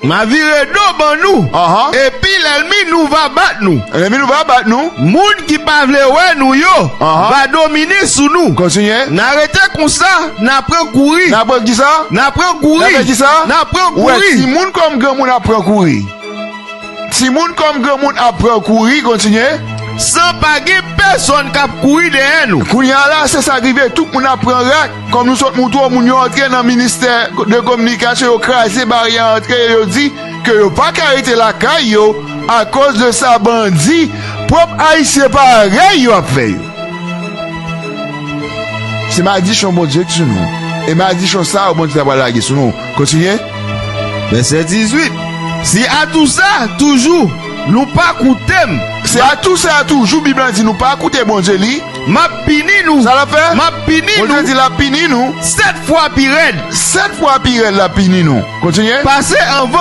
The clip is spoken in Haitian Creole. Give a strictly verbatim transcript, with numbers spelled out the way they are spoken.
M a vire do ban nou. Epi lènmi nou va bat nou. Lènmi nou va bat nou. Moun ki pa vle wè nou yo va domine sou nou. Kontinye. N a rete konsa, n a pran kouri. N a pran kisa? N a pran kouri. N a pran kisa? N a pran kouri. Ou wè, timoun kòm granmoun ap pran kouri. Timoun kòm granmoun ap pran kouri, kontinye. San pa gen pèsonn k ap kouri dèyè nou. Kounye a la, se sa k rive, tout moun ap pran rak. Kòm nou sot moutre w, moun yo antre nan ministè de kominikasyon, yo kraze baryè antre yo, yo di ke yo pa ka rete lakay yo akoz de sa bandi pwòp ayisyen parèy yo ap fè yo. Se madichon Bondye ki sou nou. E madichon sa yo Bondye ta pral lage sou nou. Kontinye. Vèsè dizuit. Si a tou sa, toujou, nou pa koute m. Si a tou sa, toujou, Bib la di nou pa koute Bondye li. M ap pini nou. Sa l ap fè? M ap pini nou. Bondye di l ap pini nou. Sèt fwa pi rèd. Sèt fwa pi rèd l ap pini nou. Kontinye. Pase anvan